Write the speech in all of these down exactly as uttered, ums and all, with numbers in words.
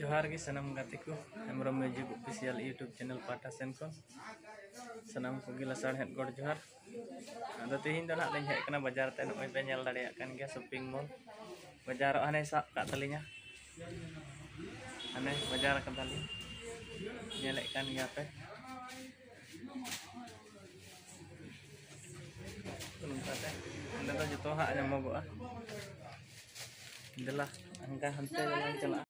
ᱡᱚᱦᱟᱨ ᱜᱮ ᱥᱟᱱᱟᱢ ᱜᱟᱛᱮ ᱠᱚ, Hembrom Music Official YouTube channel ᱯᱟᱦᱴᱟ ᱥᱮᱱ ᱠᱷᱚᱱ ᱥᱟᱱᱟᱢ ᱠᱚᱜᱮ ᱞᱟᱥᱟᱲᱦᱮᱫ ᱜᱚᱰ ᱡᱚᱦᱟᱨ᱾ ᱟᱫᱚ ᱛᱮᱦᱮᱧ ᱫᱚ ᱱᱟᱦᱟᱜ ᱞᱤᱧ ᱦᱮᱡ ᱟᱠᱟᱱᱟ ᱵᱟᱡᱟᱨ ᱛᱮ, ᱱᱚᱜᱼᱚᱭ ᱯᱮ ᱧᱮᱞ ᱫᱟᱲᱮᱭᱟᱜ ᱠᱟᱱ ᱜᱮᱭᱟ shopping mall᱾ ᱵᱟᱡᱟᱨᱚᱜ ᱦᱟᱱᱮ ᱥᱟᱵ ᱠᱟᱜ ᱛᱟᱹᱞᱤᱧᱟ, ᱦᱟᱱᱮ ᱵᱟᱡᱟᱨ ᱠᱟᱫᱟᱞᱤᱧ, ᱧᱮᱞᱮᱫ ᱠᱟᱱ ᱜᱮᱭᱟ ᱯᱮ᱾ ᱱᱚᱝᱠᱟᱛᱮ ᱚᱸᱰᱮ ᱫᱚ ᱡᱚᱛᱚ ᱦᱟᱸᱜ ᱧᱟᱢᱚᱜᱚᱜᱼᱟ᱾ ᱫᱮᱞᱟ, ᱚᱱᱠᱟ ᱦᱟᱱᱛᱮ ᱫᱚᱞᱟᱝ ᱪᱟᱞᱟᱜᱼᱟ᱾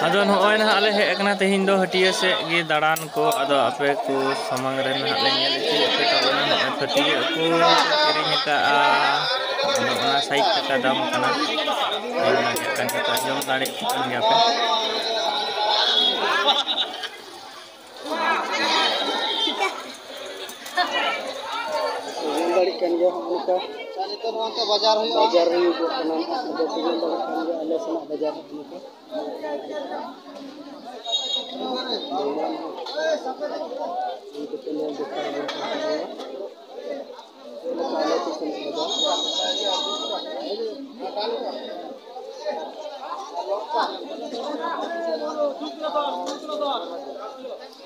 ᱟᱫᱚ ᱱᱚᱜᱼᱚᱭ ᱱᱟᱦᱟᱜ ᱞᱮ ᱦᱮᱡ ᱟᱠᱟᱱᱟ ᱛᱮᱦᱮᱧ ᱫᱚ ᱦᱟᱹᱴᱤᱭᱟᱹ ᱥᱮᱫ ᱜᱮ ᱫᱟᱬᱟᱱ ᱠᱚ᱾ ᱟᱫᱚ ᱟᱯᱮ ᱠᱚ ᱥᱟᱢᱟᱝ ᱨᱮ ᱱᱟᱦᱟᱜ ᱞᱮ ᱧᱮᱞ ᱦᱚᱪᱚᱭᱮᱫ ᱯᱮ ᱛᱟᱵᱚᱱᱟ, ᱱᱚᱜᱼᱚᱭ ᱯᱷᱟᱹᱛᱭᱟᱹᱜ ᱠᱚ ᱠᱤᱨᱤᱧ ᱟᱠᱟᱫᱼᱟ᱾ ᱟᱫᱚ ᱚᱱᱟ ᱥᱟᱭᱤᱴ ᱴᱟᱠᱟ ᱫᱟᱢ ᱠᱟᱱᱟ, ᱧᱮᱞ ᱫᱟᱲᱮᱭᱟᱜ ᱠᱟᱱ ᱜᱮᱭᱟ ᱯᱮ, ᱟᱸᱡᱚᱢ ᱫᱟᱲᱮᱭᱟᱜ ᱠᱟᱱ ᱜᱮᱭᱟ ᱯᱮ᱾ ᱧᱮᱞ ᱫᱟᱲᱮᱭᱟᱜ ᱠᱟᱱ ᱜᱮᱭᱟ, ᱱᱚᱜᱼᱚ ᱱᱚᱝᱠᱟ ᱱᱤᱛᱚᱜ ᱱᱚᱣᱟ ᱛᱮ ᱵᱟᱡᱟᱨ ᱦᱩᱭᱩᱜᱼᱟ᱾ ᱵᱟᱡᱟᱨ ᱦᱩᱭᱩᱜᱚᱜ ᱠᱟᱱᱟ ᱱᱟᱦᱟᱜ᱾ ᱟᱫᱚ ᱯᱮ ᱧᱮᱞ ᱫᱟᱲᱮᱭᱟᱜ ᱠᱟᱱ ᱜᱮᱭᱟ ᱟᱞᱮ ᱥᱮᱱᱟᱜ ᱵᱟᱡᱟᱨ ᱱᱚᱜᱼᱚ ᱱᱚᱝᱠᱟ᱾ ᱱᱚᱜᱼᱚ ᱱᱚᱝᱠᱟ ᱯᱮ ᱧᱮᱞ ᱫᱚᱨᱠᱟᱨ ᱜᱮᱭᱟ᱾ ᱱᱚᱜᱼᱚ ᱱᱚᱝᱠᱟ ᱟᱞᱮ ᱟᱹᱛᱩ ᱥᱮᱱᱟᱜ ᱵᱟᱡᱟᱨ᱾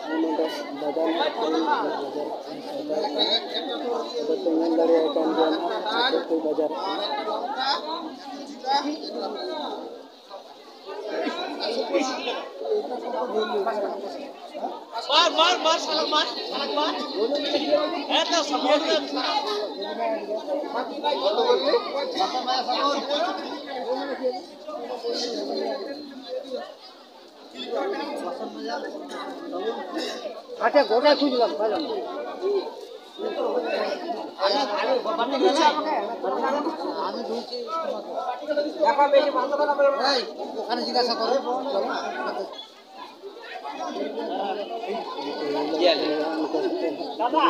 ᱱᱚᱰᱮ ᱵᱟᱡᱟᱨ ᱢᱮᱱᱟᱜᱼᱟ, ᱵᱟᱡᱟᱨ ᱠᱟᱱᱟ, ᱥᱚᱭᱫᱟ ᱠᱟᱱᱟ᱾ ᱟᱫᱚ ᱯᱮ ᱧᱮᱞ ᱫᱟᱲᱮᱭᱟᱜ ᱠᱟᱱ ᱜᱮᱭᱟ ᱱᱟᱦᱟᱜ, ᱪᱮᱫ ᱠᱚ ᱵᱟᱡᱟᱨ ᱠᱟᱱᱟ᱾ मार, मार, मार, साला मार, साला मार। है तो सपोर्ट में। আচ্ছা, গোটা খুঁজলাম, পাইলাম না। আমি ঢুকছি। এই, ওখানে জিজ্ঞাসা করো। দাদা।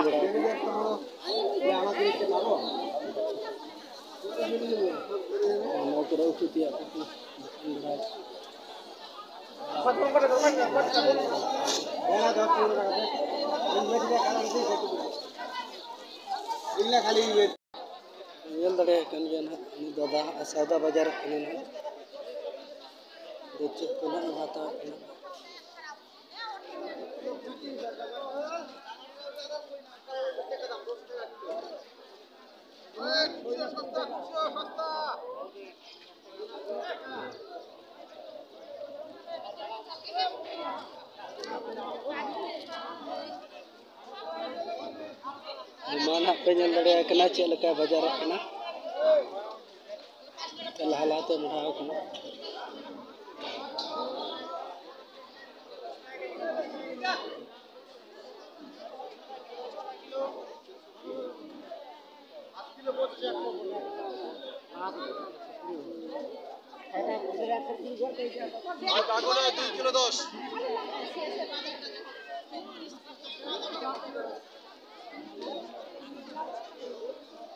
ᱧᱮᱞ ᱫᱟᱲᱮᱭᱟᱜ ᱠᱟᱱ ᱜᱮᱭᱟ ᱱᱟᱦᱟᱜ, ᱩᱱᱤ ᱫᱟᱫᱟ ᱦᱟᱸᱜ ᱮ ᱥᱟᱣᱫᱟ ᱵᱟᱡᱟᱨᱮᱫ ᱠᱟᱱᱟ ᱱᱟᱦᱟᱜ᱾ ᱫᱚ ᱪᱮᱫ ᱠᱚ ᱱᱟᱦᱟᱜ ᱮᱢ ᱦᱟᱛᱟᱣ ᱠᱟᱱᱟ? ᱢᱟ ᱱᱟᱦᱟᱜ ᱯᱮ ᱧᱮᱞ ᱫᱟᱲᱮᱭᱟᱜ ᱠᱟᱱᱟ ᱪᱮᱫ ᱞᱮᱠᱟ ᱵᱟᱡᱟᱨᱚᱜ ᱠᱟᱱᱟ᱾ ᱞᱟᱦᱟ ᱞᱟᱦᱟᱛᱮ ᱢᱚᱴᱟᱣ ᱠᱟᱱᱟ᱾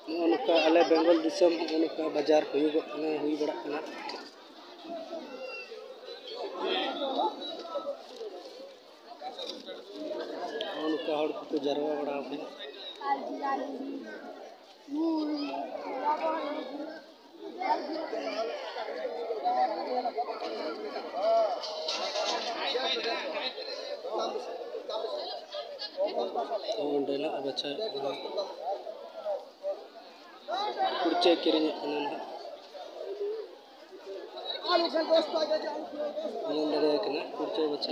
ᱱᱚᱜᱼᱚ ᱱᱚᱝᱠᱟ ᱟᱞᱮ ᱵᱮᱝᱜᱚᱞ ᱫᱤᱥᱚᱢ ᱱᱚᱜᱼᱚ ᱱᱚᱝᱠᱟ ᱵᱟᱡᱟᱨ ᱦᱩᱭᱩᱜᱚᱜ ᱠᱟᱱᱟ, ᱦᱩᱭ ᱵᱟᱲᱟᱜ ᱠᱟᱱᱟ᱾ ᱱᱚᱜᱼᱚ ᱱᱚᱝᱠᱟ ᱦᱚᱲ ᱠᱚᱠᱚ ᱡᱟᱨᱣᱟ ᱵᱟᱲᱟ ᱟᱠᱟᱱᱟ᱾ ᱚᱸᱰᱮᱱᱟᱜ ᱵᱟᱪᱷᱟ ᱠᱩᱲᱪᱟᱹ ᱠᱤᱨᱤᱧᱮᱫ ᱠᱟᱱᱟ ᱱᱟᱦᱟᱜ᱾ ᱧᱮᱞ ᱫᱟᱲᱮᱭᱟᱭ ᱠᱟᱱᱟ, ᱠᱩᱲᱪᱟᱹ ᱵᱟᱪᱷᱟ᱾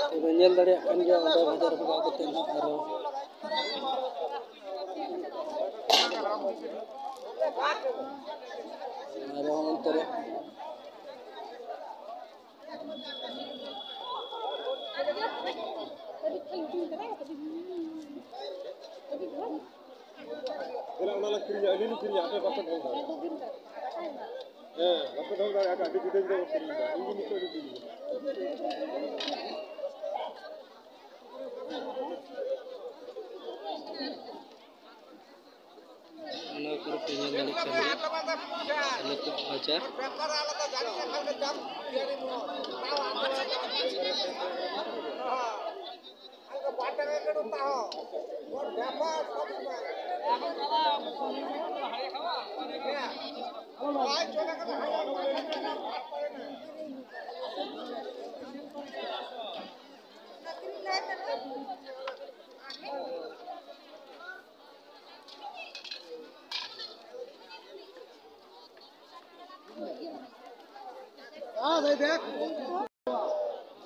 ᱛᱚᱵᱮ ᱧᱮᱞ ᱫᱟᱲᱮᱭᱟᱜ ᱠᱟᱱ ᱜᱮᱭᱟ, ᱚᱸᱰᱮ ᱵᱟᱡᱟᱨ ᱵᱷᱟᱜᱟᱣ ᱠᱟᱛᱮ ᱱᱟᱦᱟᱜ ᱟᱨᱚ ᱟᱨ ᱚᱱᱛᱮ ᱨᱮ ᱫᱮᱞᱟ, ᱚᱱᱟ ᱞᱟᱝ ᱠᱤᱨᱤᱧᱟ, ᱟᱹᱞᱤᱧ ᱞᱤᱧ ᱠᱤᱨᱤᱧᱟ, ᱟᱯᱮ ᱵᱟᱯᱮ ᱫᱚᱦᱚ ᱫᱟᱲᱮᱭᱟᱜᱼᱟ᱾ ᱦᱮᱸ, ᱵᱟᱯᱮ ᱫᱚᱦᱚ ᱫᱟᱲᱮᱭᱟᱜᱼᱟ, ᱟᱹᱰᱤ ᱡᱩᱫᱟᱹ ᱡᱩᱫᱟᱹ ᱠᱚ ᱠᱤᱨᱤᱧ ᱮᱫᱟ, ᱤᱧ ᱜᱮ ᱱᱤᱛᱚᱜ ᱞᱤᱧ ᱠᱤᱨᱤᱧᱟ᱾ ᱚᱱᱟ ᱠᱚᱨᱮ ᱯᱮ ᱧᱮᱞ ᱫᱟᱲᱮᱭᱟᱜ ᱠᱟᱱ ᱜᱮᱭᱟ, ᱱᱤᱛᱚᱜ ᱵᱟᱡᱟᱨ᱾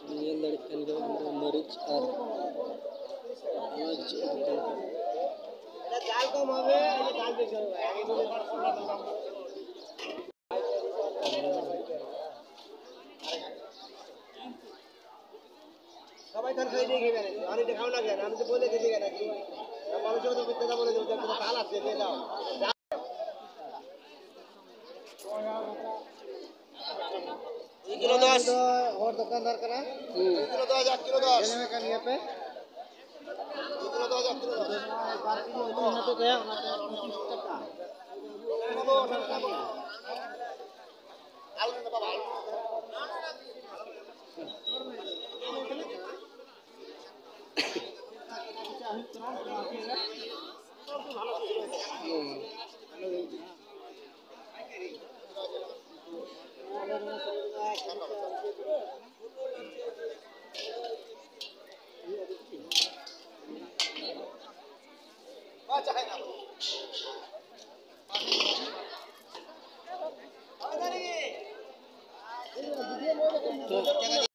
ᱧᱮᱞ ᱫᱟᱲᱮᱭᱟᱜ ᱠᱟᱱ ᱜᱮᱭᱟ, ᱢᱟᱹᱨᱤᱪ ᱟᱨ ᱯᱮᱸᱭᱟᱡᱽ ᱫᱚᱠᱟᱱ᱾ সবাই ধান খাই দিয়ে গেলেন, আমি দেখাও লাগে না, আমি তো বলে দিতে গেলে কি মানুষের তো বিদ্যা বলে দেবো, তাহলে আসছে দিয়ে দাও। ᱫᱩᱭ ᱠᱤᱞᱳ ᱫᱚᱥ᱾ ᱦᱚᱲ ᱫᱚᱠᱟᱱᱫᱟᱨ ᱠᱟᱱᱟ᱾ ᱦᱩᱸ᱾ ᱫᱩᱭ ᱠᱤᱞᱳ ᱫᱚᱥ, ᱮᱠ ᱠᱤᱞᱳ ᱫᱚᱥ᱾ ᱧᱮᱞ ᱢᱮ ᱠᱟᱱ ᱜᱮᱭᱟ ᱯᱮ᱾ ᱫᱩᱭ ᱠᱤᱞᱳ ᱫᱚᱥ, ᱮᱠ ᱠᱤᱞᱳ ᱫᱚᱥ᱾ ᱵᱟᱨ ᱠᱤᱞᱳ ᱟᱹᱞᱩ ᱦᱮᱱᱟᱜ ᱛᱟᱭᱟ, ᱚᱱᱟᱛᱮ ᱯᱚᱸᱪᱤᱥ ᱴᱟᱠᱟ᱾